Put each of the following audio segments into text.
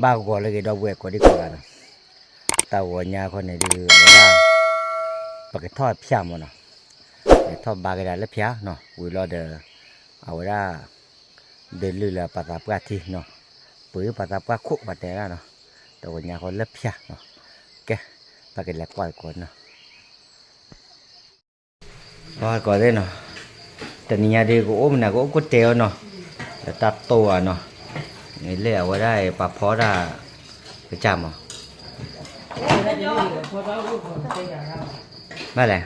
ဘၣ်ဂီၤလၢဂ့ၤဒီပုၢ်ဝဲၢ်ကိးဒံကိးဂၤနီၤ, တၢ်ဂီၤညါခီန့ၣ်ဒုး အဝဲဒၣ် ပကထီၣ်ဖၠၣ်မးနီၤ, လဲၤထီၣ်ဘါကဒါလၢဖၠၣ်နီၤ, ဝံၤလီၤဒီး အဝဲဒၣ် ဒုးလုၢ်လၢပှၤသးပှၢ်ထံနီၤ, ပှ့ၤပှၤသးပှၢ်ခိၣ်ပှၤတဲဒၣ်နီၤ, တဂီၤညါဃီလၢဖၠၣ်နီၤ, ကဲ ပကလဲၤကွၢ်သကိးနီၤ. ပှၤကိးသ့ၣ်နီၤ, တနံၤညါဒုးကအိၣ်မနုၤကအိၣ်ကိၣ်တဲအီၤနီၤ, ဒီးတၢ်တိၢ်အီၤနီၤ, လၢအဝဲဒၣ်ပှၤဖီဒၣ် ကစၢ်မး, ဘၣ်လဲၣ်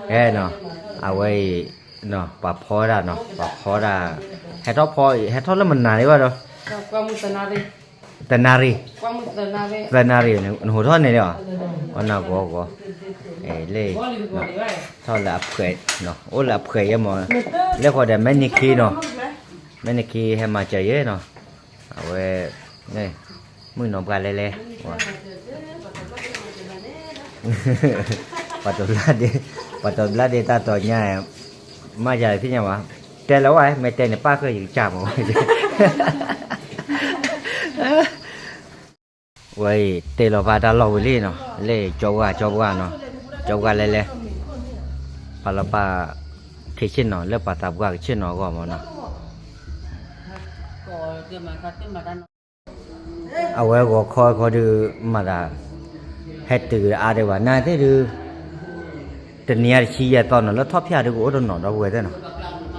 အဲနီၤ, အဝဲအံၤ ပှၤဖီဒၣ်နီၤ, ပှၤဖီဒၣ် ဟဲထီၣ်ဖီ ဟဲထီၣ်လၢမနၤဒံးဘၣ်ဒီး တနၣ်ရံၣ်, သၢနၣ်ရံၣ် နဟိးထီၣ်န့ၣ်လီၤ, အနီၢ်ဂီၤဂီၤ, လၢ ထီၣ်လၢအဖှဲး, အိၣ်လၢအဖှဲးယဲမး, လၢဃီဒီးမဲနံၤခံနီၤ, မဲနံၤခံဟဲမၤစၢၤယဲနီၤ, အဝဲ မုၣ်ကနီၤပှၢ်လဲလဲ ပှၤတဘျါဒ့, ပှၤတဘျါဒ့တၢ်တီၤညါ, မ့ၢ်ယၤသ့ၣ်ညါဘၣ်, တဲလၢၤဝဲ မ့ၢ်တဲန့ၣ်ပၣ်ဃုာ်ယကစၢ်မး, ဝဲအံၤ တဲလီၤပၢ်တၢ်လီၢ်ဝံၤလံနီၤ, လၢကၠီပှၢ် ကၠီပှၢ်နီၤ, ကၠီပှၢ်လဲလဲ, ပာ်လီၤပၢ် ကဆ့ၣ်နီၤ လၢပှၤသးပှၢ်ကဆ့ၣ်နီၤအဂီၢ်မးနီၤ. အဝဲဂီၤခီခီဒုးမၤသး ဟဲတုၤအါဒံးဘၣ် နၤသ့ၣ်ဒုး တနံၤအါတဆံယဲၢ်သီနီၤ လၢထီၣ်ဖၠၣ်ဒုးကအိၣ်တနီၤဒီပုၢ်ဝဲၢ်သ့ၣ်နီၤ,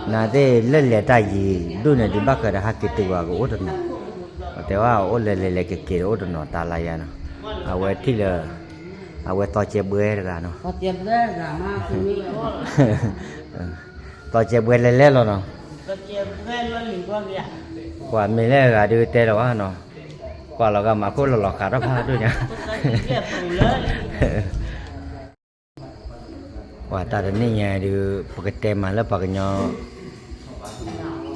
နၤသ့ၣ်လၢလဲၤတၢ်ယံၤဒုးန့ၣ် ဒုးဘၣ်ဃးဒီးဟးက့ၤတုၤဘၣ်ကအိၣ်တနီၤ, တဲဝဲအိၣ်လဲၤလဲၤလဲၤက့ၤက့ၤဒီးအိၣ်တနီၤတၢ်လၢယၤနီၤ, အဝဲထံၣ်လၢ အဝဲသီကဲဘှဲတဂၤနီၤ သီကဲဘှဲလဲလဲလီၤနီၤ, ကွၢ်မ့ၢ်လၢအဂၤဒုးတဲလီၤဘၣ်နီၤ, ကွၢ်လီၤဂာ်မၤခိၣ်လီၤလီၤဃးထီၣ်ဖးဒိၣ်ညါ, ပှၤတၢ်တနံၣ်ညါဒုး ပကတဲမၤလၢပှၤကညီ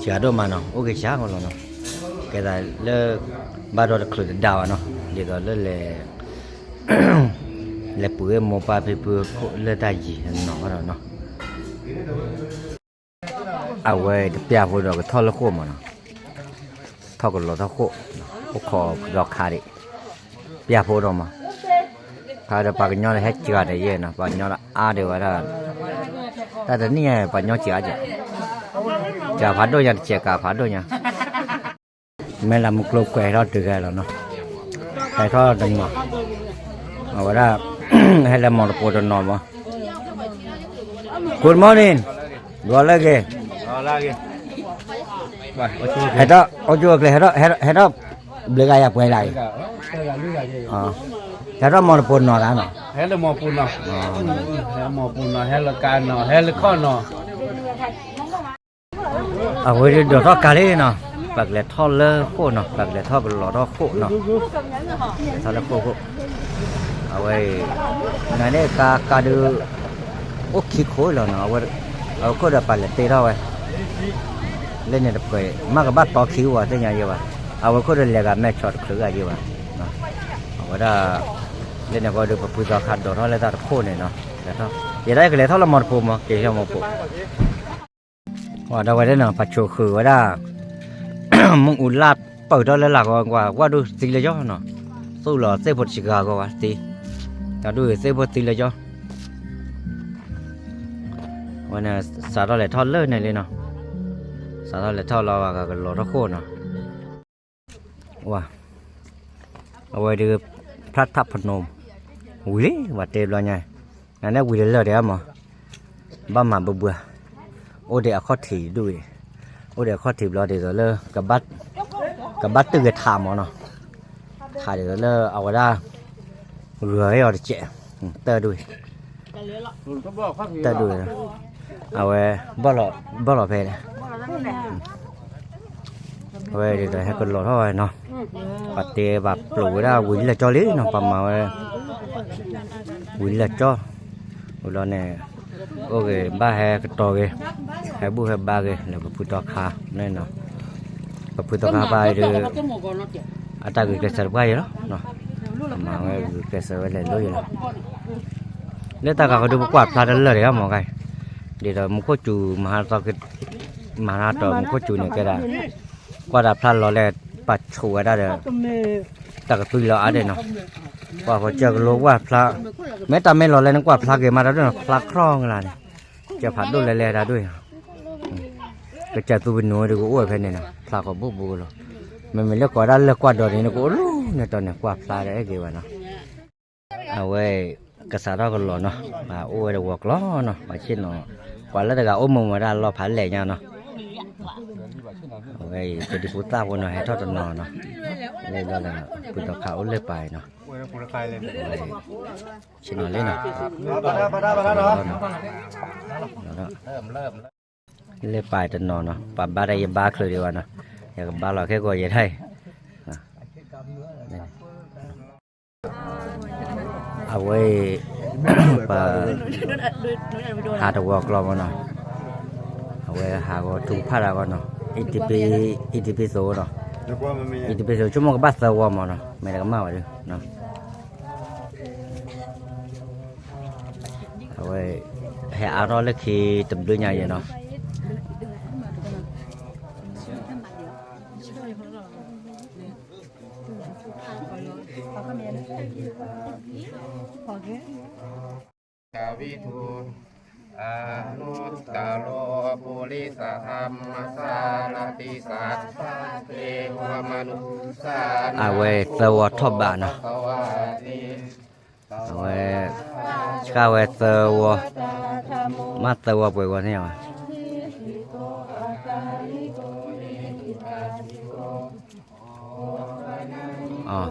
စှၤဒိၣ်မးနီၤ အိၣ်က့ၤစှၤကလီၤနီၤ, ကဲသးလၢ ဘၣ်ဒီတချုးတဒါဘၣ်နီၤ ဒ်သိးလၢလဲၤ လဲၤပှ့ၤမိၢ်ပၢ်ဖံဖုလၢတၢ်ယံၤနီၤဘၣ်ဒီးနီၤ, အဝဲတပျၢ်ဖိဒီးကထီၣ်လၢဃိာ်မးနီၤ, ထီၣ်ကလီၤထီၣ်ဃိာ်, အိၣ်ခိးကဒီခါဒံး, ပျၢ်ဖိဒီးမး, ခါဒီးပှၤကညီဒီးဟဲစှၤဒီးယဲၢ်နီၤ ပှၤကညီဒီးအါဒံးဝဲဒၣ်, တၢ်တနံၣ်ညါပှၤကညီစှၤကဲ, စှၤဖးဒိၣ်ညါတစဲးကးဖးဒိၣ်ညါ မ့ၢ်လၢမူကျိၤကွဲးထီၣ်တုၤခဲလီၤနီၤ, ဟဲထီၣ်တနီၤ, အဝဲဒၣ် ဟဲလၢမီၢ်တပိၤတနီၤမး, Good morning, ဂီၤလၢဂ့ၤ, ဟဲထီၣ်အိၣ်ကၠိအကျဲ ဟဲထီၣ် ဘျုးဂၤယၤပှဲၤလၢအံၤ, ဟဲထီၣ်မီၢ်တပိၤနီၤတၢ်နီၤ, ဟဲလၢမီၢ်ပူၤနီၤ, ဟဲလၢမီၢ်ပူၤနီၤ ဟဲလၢကါနီၤ ဟဲလၢခီၣ်နီၤ အဝဲဒၣ်ဒိးထီၣ်ကါလံနီၤ, ပကလဲၤထီၣ်လၢဃိာ်နီၤ ပကလဲၤထီၣ်ကလီၤထီၣ်ဃိာ်နီၤ, လဲၤထီၣ်လၢဃိာ်ဃိာ်, အဝဲအံၤ နန့ၣ်ကါကါဒုး အိၣ်ခံခိၣ်လီၤနီၤ, အဝဲခိၣ်ဒီးပာ်လဲၤတ့ထီၣ်ဝဲ, လၢန့ၣ်တပှဲၤ မ့ၢ်ကဘၣ်တီခံဝဲသ့ၣ်ညါယဲဘၣ်, အဝဲခိၣ်ဒီးလဲၤဂၤမဲာ်ဆီတချုးဂၤယဲဘၣ်, အဝဲဒၣ် လၢန့ၣ်ဃီဒုး ပဖုသီခါဒိးထီၣ်လၢတၢ်တခိၣ်န့ၣ်နီၤ, လဲၤထီၣ် ယဲဒၣ်ယကလဲၤထီၣ်လၢမီၢ်တပိၤမး က့ၤလၢမီၢ်ပိၤ ဒီးဝဲဒၣ်နီၤ ပှၤဆိးဃုာ်ဝဲဒၣ် မ့ၣ်အူလၢ်ပၢၢ်ထီၣ်လၢလာ်ဂီၤကွၢ် ဝဲဒုးသံလၢယီၤနီၤ, သူၣ်လီၤသ့ၣ်ဖိတစှၤဂီၤဝဲသံ, တၢ်ဒုးသ့ၣ်ဖိသံလၢယီၤ, ဝဲန့ၣ် စးထီၣ်လဲၤထီၣ်လၢန့ၣ်လံနီၤ, စးထီၣ်လဲၤထီၣ်လီၤဂၤကလီၤထီၣ်ဃိာ်နီၤ ဝဲ အဝဲဒုး ဖျါထးဖနိ ဝံၤလံ ပှၤတဲဘျီညါ, နန့ၣ်ဝံၤလၢလၢာ်ဒံးမး, ဘၣ်မၤဘၣ်ဘၣ်, အိၣ်ဒီးအခီၣ်ထံးဒူၣ်အံၤ, အိၣ်ဒီးအခီၣ်ထံးဘျီဒ်သိးလၢ ကဘၣ်တုာ်က့ၤထးမးနီၤ, ထးဒ်သိးလၢအဝဲဒၣ် ဂၢၤအီၤတစဲး, တၢ်ဒူၣ်အံၤ, တၢ်ဒူၣ်အံၤ, အဝဲ ဘီၣ်လီၤဖဲန့ၣ် အဝဲဒ်သိးဟဲကလီၤထီၣ်ဝဲနီၤ, ပှၤတဲပှၤပျိးဝဲဒၣ်ဝံၤလၢာ်ကၠီလံနီၤ, ပှၤမၤဝဲ ဝံၤလၢာ်ကၠီ, ဝံၤလီၤန့ၣ် အိၣ်ဂ့ၤဘၣ်ဟဲကတီၤဂ့ၤ, ဟဲဘူၣ်ဟဲဘါဂ့ၤ လၢပဖုသီခါန့ၣ်နီၤ, ပဖုသီခါပၢ်အံၤဒုး အတၢ်ဂုာ်ကျဲးစၢးတပှၢ်အံၤလီၤ, မၤဝဲဂုာ်ကျဲးစၢးဝဲလဲၤလိၤအံၤလီၤ, လၢတၢ်ကၤဃီဒုးပကွၢ်ဖျါတလၢာ်တဂၤမးကါအံၤ, ဒ်သိးမူခိၣ်စူၤ မၤဟါတီၢ်မူခိၣ်စူၤန့ၣ်ကဲဒၣ် ကွၢ်တၢ်ဖျါလီၤလဲၣ် ပာ်ဆူၣ်ဝဲဒၣ်ဒီး တၢ်ကသွံလီၤအါဒဲးနီၤ, ကွၢ်ဃီကၢကလိကွၢ်ဖျါ, မ့ၢ်တၢ်မ့ၢ်လီၤလဲၣ်န့ၣ် ကွၢ်ဖျါက့ၤမးတၢ်ဒိၣ်နီၤ ဖျါခြီကလါန့ၣ်, ကၢဖးဒိၣ်လဲၣ်လဲၣ်တၢ်ဒိၣ်, ကစၢ်သူပနူၤဒုးကအိၣ်ဝဲဖဲန့ၣ်နီၤ ဖျါဃီဘိၣ်ဘိလီၤ, မ့မ့ၢ်လၢကိးဒၣ်လၢကွၢ်ဒီးန့ၣ် နကအိၣ်လီၤန့ၣ်တီန့ၣ် ကွၢ်ဖျါဒီးအဲၣ်က့ၤဘၣ်နီၤ အဝဲ ကစးထီၣ်ကလီၤနီၤ, အိၣ်ဝဲတဝီၤကျီနီၤ, ပှၤဆ့ၣ်နီၤ, ပှၤလၢတဂၤအိၣ်မုာ်မးဒၣ်လီၤဖးလဲၣ်ညါနီၤ, အဝဲအံၤ ပဒုဖိသၣ်ဖိနီၤ ဟဲထီၣ်တနီၤနီၤ, လၢလၢလၢ ဖုသီခါအိၣ်လၢပၢ်အံၤနီၤ, ဆ့ၣ်နီၤလံနီၤ, လၢပၢ်တနီၤနီၤ, ပှၤဘါတၢ်ယဘါချုးဒံးဘၣ်နီၤ, ယကဘါလီၤခဲကိာ်ယဲဒၣ်အံၤ အဝဲ ပ ဟးတဝီၤကျီမးနီၤ, အဝဲဟးဂီၤထူကဖၣ်တၢ်ဂီၢ်နီၤ, အံတပ့သိနီၤ, အံတပ့သိဆိကမိၣ်ကဘၣ်သၢဝီမးနီၤ, မ့ၢ်တကမၣ်ဝဲဒၣ် အဝဲ ဟဲအါထီၣ်လၢခံတဘျုးညါယဲနီၤ အဝဲသၢဝီထီၣ်ဘးနီၤ, အဝဲ ဆှၣ်ဝဲသၢဝီ, မ့ၢ်သၢဝီပှဲၤဝီန့ၣ်,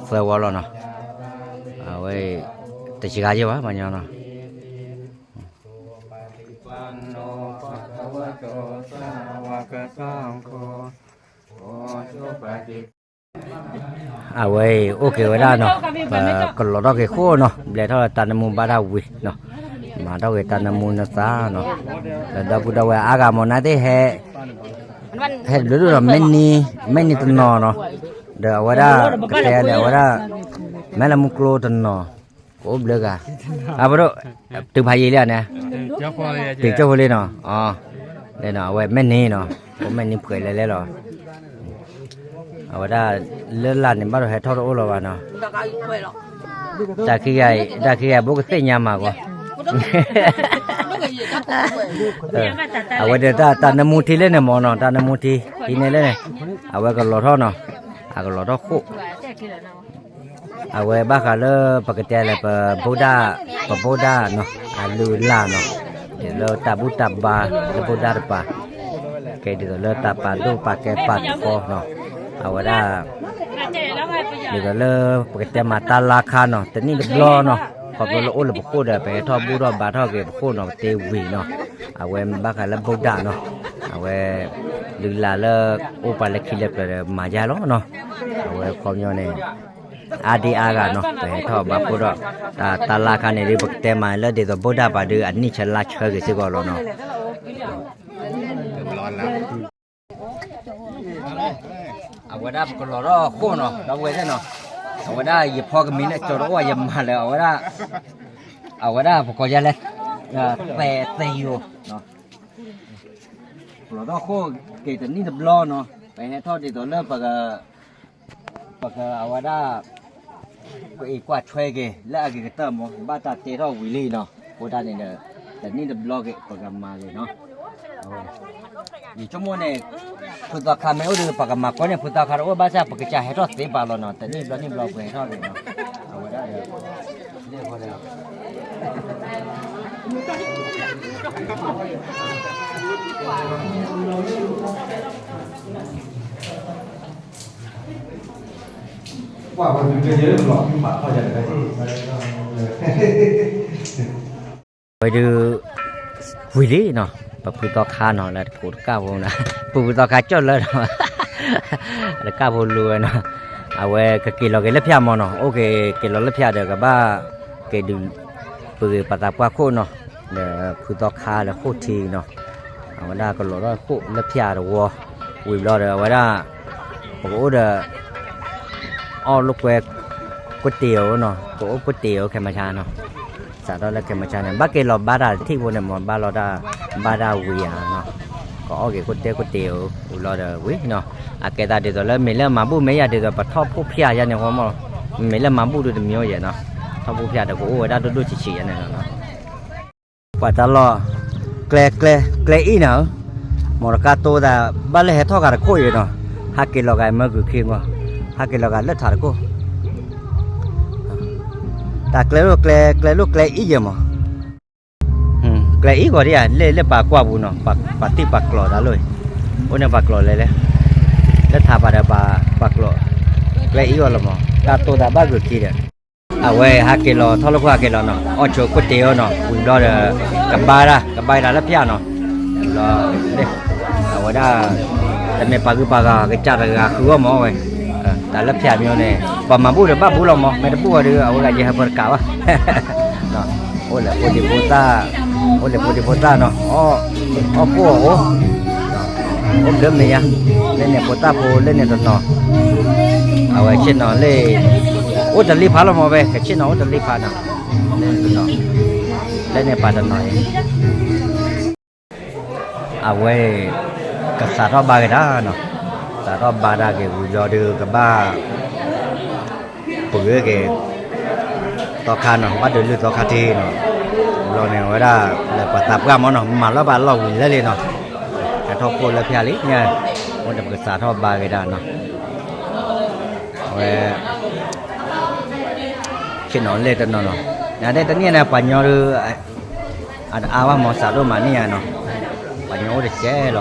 သၢဝီလီၤနီၤ, အဝဲ တစှၤယဲဘၣ် ပှၤညီနီၤ အဝဲအံၤ အိၣ်က့ၤဝဲဒၣ်နီၤ, ပကလီၤထီၣ်က့ၤဃိၣ်နီၤ, ဘျဲထီၣ်တၢ်နမူဘၣ်တၢ်ဝံၤနီၤ, မၤထီၣ်က့ၤတၢ်နမူနသးနီၤ, ဒီးဒီပုၢ်ဒီဝဲၢ်အါဂၤမ့ၢ်နၤသ့ၣ်ဟဲ ဟဲတဘျုးဒိၣ်ဒီး မ့ၢ်နံၤတနီၤနီၤ, ဒီးအဝဲဒၣ် ပကတဲန့ၣ် အဝဲဒၣ် မဲလၢမူကျိတနီၤ, ကအိၣ်ဘျုးဂၤ, အပဒိၣ် တုၤဖးယံာ်လံဧါန့ၣ်, တုၤကၠိဖိလံနီၤ, အဝဲမ့ၢ်နံၤနီၤ, အိၣ်မ့ၢ်နံၤဖှဲးလဲၤလဲၤလီၤ အဝဲဒၣ် လၢလာ်န့ၣ် ဘၣ်ဒီးဟဲထီၣ်တအိၣ်လီၤဘၣ်နီၤ, တၢ်ခံဂၤ တၢ်ခံဂၤဘိကသ့ၣ်ညါမးကွၢ်, အဝဲဒီးတၢ်နမူထံလၢန့ၣ်မ့ၢ်နီၤ, တၢ်နမူထံ ဟံးန့ၢ်လၢန့ၣ်, အဝဲကလီၤထီၣ်နီၤ, အကလီၤထီၣ်ဃိၣ် အဝဲဘၣ်ဃးလၢပကတဲလၢ ပဗုဒ္ဓ, ပဗုဒ္ဓနီၤ, အလုၢ်အလၢ်နီၤ, ဒ်သိးလၢတၢ်ဘူၣ်တၢ်ဘါလၢဗုဒ္ဓတပၤ, ကဲဒ်သိးလၢတၢ်ပာ်ဒိၣ်ပာ်ကဲပာ်ကဖီနီၤ, အဝဲဒၣ် ဒ်သိးလၢပကတဲမးတၢ်လါခါနီၤ, တနံၣ်တဘျီနီၤ, ခီဖျိလၢအိၣ်လၢပဃိၣ်ဒီး ပဟဲထီၣ်ဘူၣ်ထီၣ်ဘါထီၣ်က့ၤပဃိၣ်နီၤ, ပတ့ဝံၤနီၤ, အဝဲဘၣ်ဃးလၢဗုဒ္ဓနီၤ, အဝဲ လုၢ်လၢ်လၢ အိၣ်ပှၤလၢခံလၢပျၢၤဒီးမၤယါလီၤနီၤ, အဝဲခီပညီန့ၣ် အါဒံအါဂၤနီၤ, ပဟဲထီၣ်ဘါဖှိၣ်ထီၣ်, တၢ်လါခါန့ၣ်ဒုး ပကတဲမးလၢဒ်သိးဗုဒ္ဓဘၣ်ဒုး အနံၣ်ဆၢလါဆၢက့ၤစ့ၢ်ကီးလီၤနီၤ အဝဲဒၣ်ပကလီၤထီၣ်ဃိၣ်နီၤ, ဒီပုၢ်ဝဲၢ်သ့ၣ်နီၤ, အဝဲဒၣ်ယဖီကမံၤန့ၣ် ကၠီတအိၣ်ယမၤလၢၤ, အဝဲဒၣ်, အဝဲဒၣ်ပကိးယၤလဲၣ်, သဲးသဲးယိၤ, ပလီၤထီၣ်ဃိၣ်က့ၤတနံၣ်တဘျီနီၤ, ပဟဲထီၣ်ဒ်သိးလၢပက ပကအဝဲဒၣ် ကွၢ်အံၤကွၢ်ဆွဲက့ၤ လၢအဂ့ၤကတၢၢ်မး ဘၣ်တၢ်တ့ထီၣ်ဝံၤလံနီၤ, အဃိဒၣ်န့ၣ်ဒီး တနံၣ်တဘျီက့ၤ ပကမၤက့ၤနီၤ, ယဆိကမိၣ်န့ၣ် ဖုသီခါမ့ၢ်အိၣ်ဒီး ပကမၤကီန့ၣ် ဖုသီခါတအိၣ်ဘၣ်ဆၣ် ပကစၢ်ဟဲထီၣ်သ့ပာ်လီၤနီၤ, တနံၣ်တဘျီနံၣ်တဘျီပဟဲထီၣ်က့ၤနီၤ, အဝဲဒၣ်ဒီး ဝဲဒုး ဝံၤလံနီၤ, ပဖုသီခါနီၤ လၢတကိးတကၣ်ဖိနီၤ, ပဖုသီခါကၠီၣ်လၢနီၤ, တကၣ်ဖိလူၤဝဲနီၤ, အဝဲကက့ၤလီၤက့ၤလၢဖၠၣ်မးနီၤ, အိၣ်က့ၤက့ၤလီၤလၢဖၠၣ်ဒီး ကဘၣ်က့ၤဒုး ပဂ့ၤပသးပှၢ်ခိၣ်နီၤ, ဒီးဖုသီခါလၢဃိၣ်ထံနီၤ, အဝဲဒၣ်ကလီၤထီၣ်ဃိၣ်လၢဖၠၣ်တဝီ, ဝံၤဘျီဒီး အဝဲဒၣ် ပကအိၣ်ဒီး အီၣ်လိာ်ကွဲ ကွတ်တ့ၢ်ဧိၤနီၤ, ကအိၣ်ကွတ်တ့ၢ်ဧိၤခဲမုၢ်ဆါနီၤ, စးထီၣ်လၢခဲမုၢ်ဆါန့ၣ် ဘၣ်က့ၤလီၤဘါတၢ်တထံၣ်ဖိန့ၣ်မး ဘၣ်လီၤတၢ် ဘါတၢ်ဝံၤဧါနီၤ, ကအီၣ်က့ၤခိၣ်တဲခိၣ်တ့ၤအိၣ်လီၤဒီးဝံၤနီၤ, အကဲသးဒ်သိးလၢမ့ၢ်လၢမၤဘူၣ်မ့ၢ်ယၤဒ်သိးပထီၣ်ဖှိၣ်ဖျါယါန့ၣ်ဃီမး, မ့ၢ်လၢမၤဘူၣ်ဒုတမံၤယဲနီၤ, ထီၣ်ဖှိၣ်ဖျါတကအိၣ်ဝဲဒၣ်ဒိၣ်ဒိၣ်ဆံးဆံးယါန့ၣ်လီၤနီၤ. ပှၤတၢ်လီၢ် ကျဲ ကျဲ ကျဲအံၤနၤဧၢ, မီတကါတိသးဘၣ်လၢဟဲထီၣ်ဂၤတခိၣ်အံၤနီၤ, ဟးက့ၤလီၤဂၤမၢကုၤခံဂီၢ်, ဟးက့ၤလီၤဂၤလၢထးတခိၣ်, တၢ်ကျဲလိာ်ကျဲ ကျဲလိာ်ကျဲအံၤယဲမး, ကျဲအံၤဂီၤဒ်ဧါ, လၢလၢပှၤကွၢ်ပူၤနီၤ, ပှၤတံၢ်ပှၤကျိာ်တၢ်လိာ်အံၤ, အိၣ်န့ၣ်ပှၤကျိာ်လဲၤလဲၤ, လၢထးပာ်ဒီးပှၤကျိာ်, ကျဲအံၤဂီၤလီၤမး, တၢ်တိသးဘၣ်ကုၤခံဒီး အဝဲဟးက့ၤလီၤထီၣ်လိာ်ကွၢ်က့ၤလီၤနီၤ, အီၣ်ဆိးခိၣ်တ့ၤအီၤနီၤ, ဝံၤဘျီဒီး ကဘါဒၣ် ကဘါဒၣ်လၢဖၠၣ်နီၤ, ဘျီ အဝဲဒၣ် တမ့ၢ်ပှၤဂုၤပှၤဂၤ ကစၢ်တဂၤဃုအီၣ်မးဝဲ, တၢ်လၢဖၠၣ်မ့ၢ်န့ၣ် ပှၤမၤဘူၣ်ဒီးဘၣ်ဘူၣ်လီၤမး, မ့ၢ်တဘူၣ်ဝဲဒီး အဝဲဂၤယဟဲပၢတကးဘၣ် အိၣ်လၢဖိဒံဖိသၣ်, အိၣ်လၢဖိဒံဖိသၣ်နီၤ, အီၣ်ကိၣ်အီၣ်အိၣ်, အိၣ်ဘျၢမ့ၢ်ယါ, လၢန့ၣ်ဖိသၣ်ဖိလၢန့ၣ်တနီၤ, အဝဲဆ့ၣ်နီၤလၢ အိၣ်တလံဖးလီၤမးဝဲ, ကဆ့ၣ်နီၤအိၣ်တလံဖးနီၤ, လၢန့ၣ်ပှၤတနီၤအံၤ အဝဲ ကစးထီၣ်ဘါက့ၤတၢ်နီၤ, စးထီၣ်ဘါတၢ်က့ၤဝံၤလီၤဒီးကဘၣ် ပှ့ၤက့ၤ သီခါနီၤ, ဘၣ်ဒုးလုၢ်သီခါထံနီၤ, လီၤန့ၣ်ဝဲဒၣ် လၢပှၤသးပှၢ်မးနီၤ, မၤလီၤဘၣ်လီၢ်ဝံၤလၢလံနီၤ, ဟဲထီၣ်ခိၣ်လၢဖၠၣ်လံ, အိၣ်ဒီးပကစးထီၣ်ဘါက့ၤတၢ်နီၤ, အဝဲ ဆ့ၣ်နီၤလဲၢ်တနီၤနီၤ, နတဲတနံၣ်န့ၣ် ပှၤညီဒီး အတအါဘၣ်မး စးဒိၣ်မးန့ၣ်ဧါနီၤ, ပှၤညီအိၣ်တကဲလီၤ,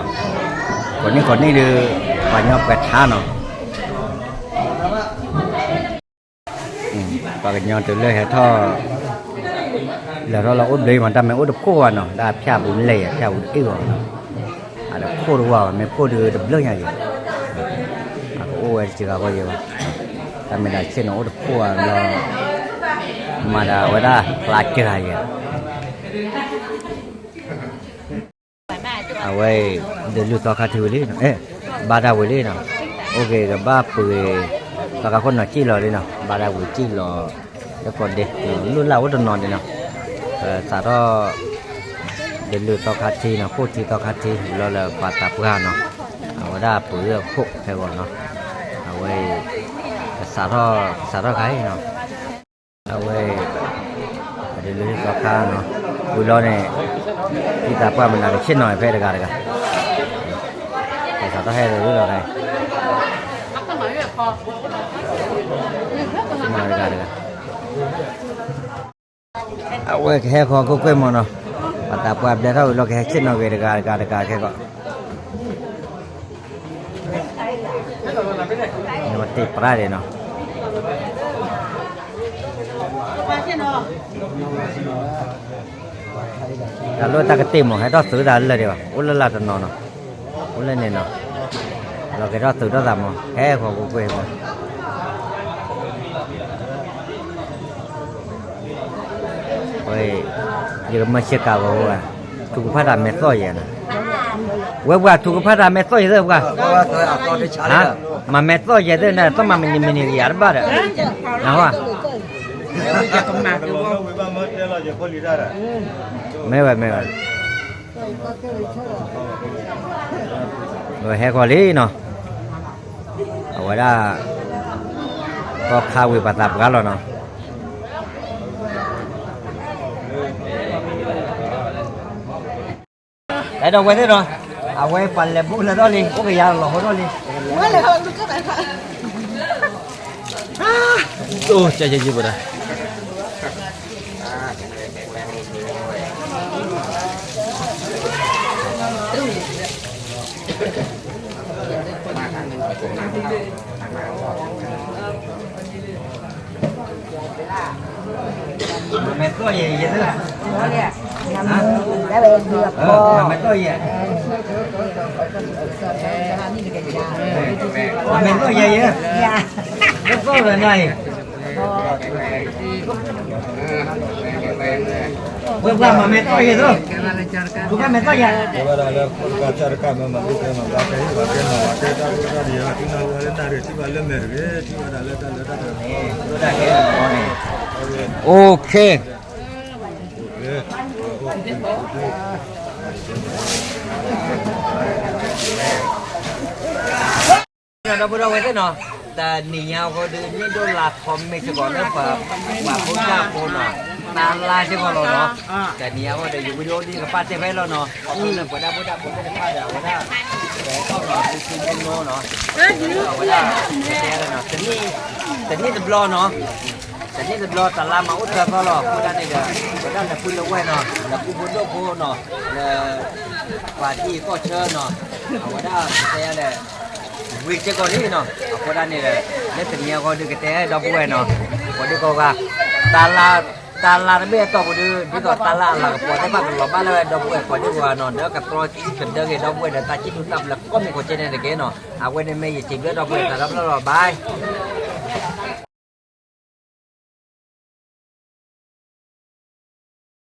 ကိးနံၣ်ကိးနံၣ်ဒီး ပှၤညီပှဲၤထါနီၤ, ပှၤကညီတုၤလၢဟဲထီၣ် လဲၤထီၣ်လၢအိၣ်ဘျ့မး တၢ်မ့ၢ်အိၣ်တဖှိၣ်ဘၣ်နီၤ, တၢ်ဖၠၣ်ပူၤလဲၢ်ယဲ ဖၠၣ်ပူၤတအ့ၣ်ဂီၤနီၤ, အတဖှိၣ်တဝၢဘၣ်, မ့ၢ်ဖှိၣ်ဒီးတဘျၢညါယဲ, အကအိၣ်ဝဲတစှၤဂၤဃီယဲဘၣ်, တၢ်မ့ၢ်ဒၣ်ဆ့ၣ်နီၤအိၣ်တဖှိၣ်ဘၣ်လီၤ, မၤဒၣ်ဝဲဒၣ်ဖျါစှၤယဲ အဝဲအံၤ ဒုးလုၢ်သီခါထံဝံၤလံနီၤ, ဘါတၢ်ဝံၤလံနီၤ, အိၣ်က့ၤကဘၣ်ပှ့ၤ သီခါခိၣ်နီၤစံၣ်လီၤလံနီၤ, ဘါတၢ်ဝံၤစံၣ်လီၤ လၢကိးဒ့ လူၢ်လၢ်အိၣ်တနီၤဒံးနီၤ, ပစးထီၣ် ဒုးလုၢ်သီခါထံနီၤ, ဖှိၣ်ထံသီခါထံ ဝံၤလီၤလၢပှၤသးပှၢ်နီၤ, အဝဲဒၣ်ပှ့ၤအခိၣ်ဖဲဂီၤနီၤ, အဝဲအံၤ ကစးထီၣ် ကစးထီၣ်ခါအံၤနီၤ အဝဲ ဒုးလုၢ်သီခါနီၤ, ဝံၤလီၤန့ၣ် ဖံသးပှၢ်မနုၤကဆ့ၣ်နီၤဖဲတဂၤတဂၤ, ကစးထီၣ်ဟဲဒုးလုၢ်လီၤခါအံၤ, ဆ့ၣ်နီၤတဂၤတဂၤ, အဝဲကဟဲဃီၤကွ့ၢ်ကွ့ၢ်မးနီၤ, ပှၤသးပှၢ်ဘျဲထီၣ်ဝံၤလီၤ ကဟဲဆ့ၣ်နီၤက့ၤတဂၤတဂၤတဂၤခဲကီး တ့ၢ်ပြၢ်ဒံးနီၤ, တၢ်လၢတၢ်ကတ့ၢ်မး ဟဲထီၣ်သုးတၢ်လၢာ်ဒံးဘၣ်, အိၣ်လၢလာ်တနီၤနီၤ, အိၣ်လၢန့ၣ်နီၤ, လီၤက့ၤထီၣ်သုးထီၣ်သးမး ဟဲဃီၤကွ့ၢ်ကွ့ၢ်မး, ဝဲ ယကမၢဆ့ကၤဝဲဝဲ, ထုကဖၣ်တၢ်မဲာ်သီၣ်ယဲၢ်နီၤ, ဝဲပှၤထုကဖၣ်တၢ်မဲာ်သီၣ်ယဲၢ်သ့ၣ်ပှၤ, မၤမဲာ်သီၣ်ယဲၢ်သ့ၣ်န့ၣ် သီၣ်မၤမံၤနံၤမံၤနံၤကယၤတဘၣ်ဒီး, နဟီ, မ့ၢ်ဝဲမ့ၢ်ဝဲ, ဝဲဟဲဃီၤလံနီၤ, အဝဲဒၣ် သီခါဝံၤပှၤသးပှၢ်လီၤနီၤ, အဲၣ်ဒိးဝဲသ့ၣ်နီၤ, အဝဲပှၤလဲၤဘူၣ်လဲၤထီၣ်လံ အိၣ်ကယၤလီၤဟိထီၣ်လံ, အိၣ်ကယၤယံၤပဒၣ် မဲာ်သီၣ်ယဲၢ်ယဲၢ်သ့ၣ်, မဲာ်သီၣ်ယဲၢ်, မဲာ်သီၣ်ယဲၢ်ယဲၢ်, မဲာ်သီၣ်လၢနၤအံၤ ဝဲပှၤမၤမဲာ်သီၣ်ယဲၢ်သိး, ပှၤမဲာ်သီၣ်ယဲၢ်, ဝဲဒၣ်လၢကစၢ်တကးမၤမၤသ့ၣ်ကဲမၤဘၣ်ကဲဟံၣ်ဘၣ်ကဲနီၢ်ဘၣ်ကဲတၢ်ကရၢတၢ်ဒံးယၤထံနၢ်ဝဲလၢနၢ်ရံၣ်ထံဘၣ်လၢမဲာ်တဂ့ၤ ထံဝဲဒၣ်လၢတၢ်လၢတၢ်တၢ်န့ၣ်, အိၣ်ခ့, ဒီပုၢ်ဒီဝဲၢ်သ့ၣ်နီၤ, တနံၤညါအဃိဒီး န့ၢ်ဒိၣ်လါထီမ့ၢ်စ့ၢ်ကီးလၢပှၤဖိသၣ်ဖိနီၤ, တၢ်လၢ်စ့ၢ်ကီးလီၤနီၤ. တနံၤညါအဃိဒီး ယဝံၤဒိၣ်လံကပၢ်တဲဖဲလီၤနီၤ, အဃိလၢပဝဲဒၣ်ဖိဒၣ်ဖိသ့ၣ်တဖၣ်ဒီး အဝဲဒၣ် ကဲထီၣ်နီၤ သုစုမ့ၢ်နီၤ, အဝဲဒၣ် တနံၣ်တဘျီနီၤ, တနံၣ်တဘျီ တၢ်လၢ်မၤအိၣ်သၢသီလီၤ. အဃိဒၣ်န့ၣ်ဒီး ပဝဲဒၣ်လၢပုၢ်လၢဝဲၢ်နီၤ, လၢပုၢ်ဖိဒိၣ်ဖိနီၤ, လၢ ပှၤထံကီၢ်ဆၢနီၤ, အဝဲဒၣ်တဲယၤဒီး ဝံၤစ့ၢ်ကီးလံနီၤ. အဃိဒၣ်န့ၣ်ဒီး လၢတနံၤအဂီၢ်ဒုးကတဲဒီပုၢ်ဝဲၢ်နီၤ, ကိးဒံကိးဂၤ, တၢ်လၢ် တၢ်လၢ်တဘ့ၣ်အတီၢ်ပူၤဒုး ဒ်သိးတၢ်လၢ်အလၤကပီၤသ့ၣ်တဖၣ် ကလီၤဘၣ်လၢဝဲဒီပုၢ်ဝဲၢ်ကိးဒံကိးဂၤနီၤ, ဒီးကတြီကဒၢက့ၤဒီပုၢ်ဝဲၢ်ဒီး တၢ်စံၣ်တူၢ်တၢ်ပလၢကိးမံၤကိးကဲန့ၣ်တက့ၢ်နီၤ. အဝဲန့ၣ်မ့ၢ်ယစံးဘျုးဒီပုၢ်ဝဲၢ်သးဒီဖျၢၣ်လီၤ. Bye.